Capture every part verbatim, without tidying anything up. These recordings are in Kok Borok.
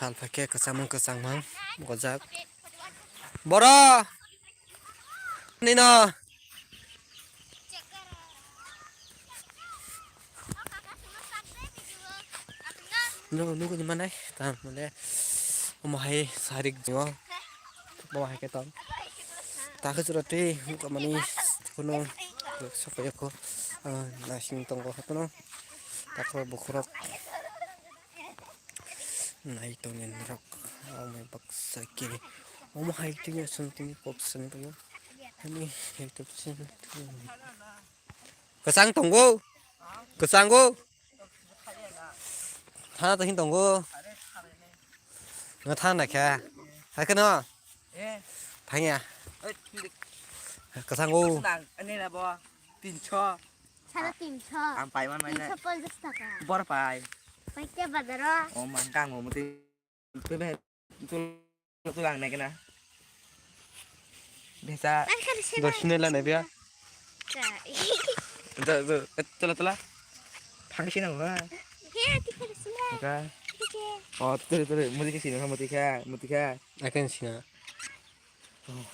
Tal phaikhe kwchangmung kwchangmung gojak. Boro! Nino! No, nugwi manai, ta mole, omo hai sarik jio, bo hai khe tong. Ta khe jora twi, wngkha mani, kuno, sok ya ko, ah, nasing tongo, kuno, ta khe bukhurok. Nai tongya norok, omo baksa kiri. Omo hai tini aswng tini kok swng tongya. Ani hai tongya. Kwchang tongo. Kwchango. Thana to hin tongo. Nga thana kha. Hai kano. Thangya. Kwchango. Ani na bo. Tinso. Sara tinso. Ang pai man mai na. Tinso ponchas taka. Bor pai. Pai khe bazaro. O man kang mo muti. Be be. Tu tu lang ne kena. Besa. Dosine la ne bia. Ka. Do do. Tula tula. Phang sina ba. He ati kare sina. Ka. Ati ke. O tule tule muti ke sina muti kha muti kha. Akan sina.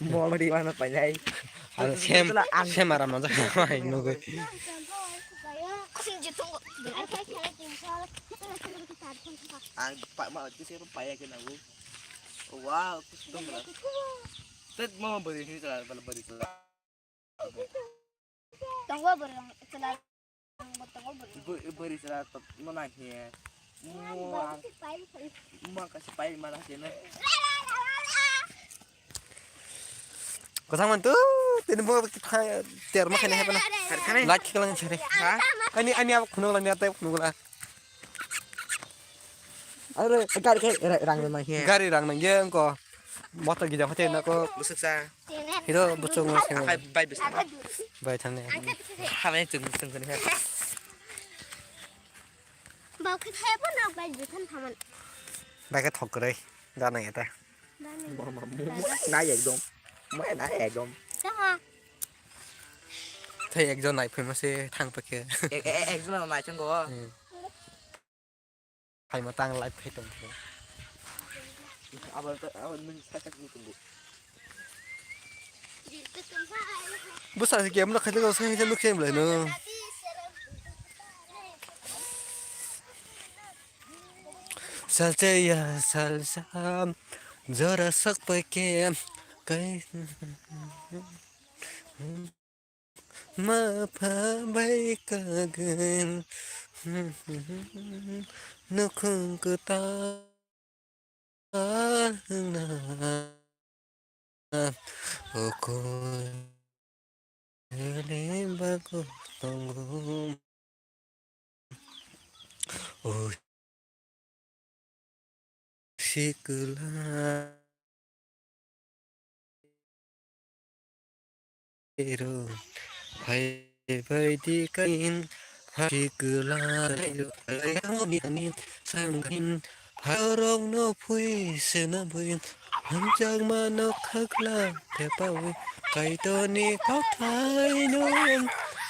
Mo mari mana panjai. Ano sem sem aram aja mai nugui. Ang pa ma tu sem pa ya kena bu. Wow, tu sem mana. Tet mo bari ni tala bala bari tala. Tonggo borong tala. Bwrwi chwla no nang khe. Mo kasi pai mana khe no. Kwchang man tu tini bo ter ma khaina hai pano. Lak khiklang sari. Ani ani abo khunuk la ni atai khunuk la. Are gari khe rang nang khe. Gari rang nang ye ko. Motor gida hote na ko. Busuk sa. Hiro buchung mo sing. Hai bai bisa. Bai thang ne. Hamai chung chung kani ha. Bau khe thai pho nok bai jithan thaman. Bai khe thok kwrwi. Gana ya ta. Nai ekdom. Mai nai ekdom. Thai ekjon nai phai ma se thang pakhe. Ekjon nai thang go. Phaima tang live khai tong khe. Abo abo nung sa sa ni tunggu. Bwsa se game no khai tong sai se nuk sem lai no. Salsa ya salsa jora sak pa ke kai. Ma pha bai kagin nukhung kwtal na okole bago tongo. O sikla ero hai bai di kain ha sikla ero ayang ni ani sangin harok no phui sena bui. Hamjakma no khakla thepawi Kaitorni kokthai no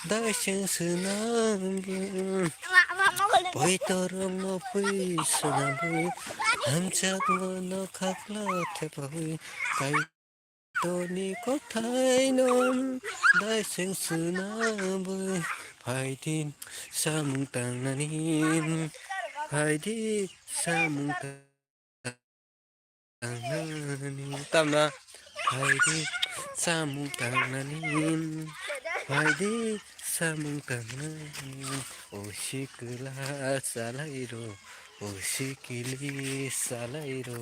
daising swnamwi. Poitorok no phui swnamwi. Hamjakma no khakla thepawi Kaitorni kokthai no daising swnamwi. Phaidi samung tangnani. Phaidi samung tangnani. Tamna phaidi samung tangnani, phaidi samung tangnani. O sikla salai ro, o sikili salai ro.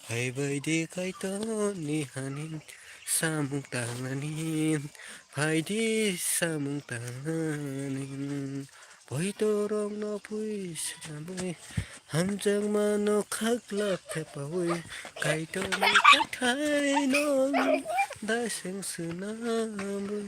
Hai baidi Kaitorni hanin samung tangnani, phaidi samung tangnani. Poitorok no phui swnamwi, hamjakma no khakla thepawi, Kaitorni kokthai no daising swnamwi.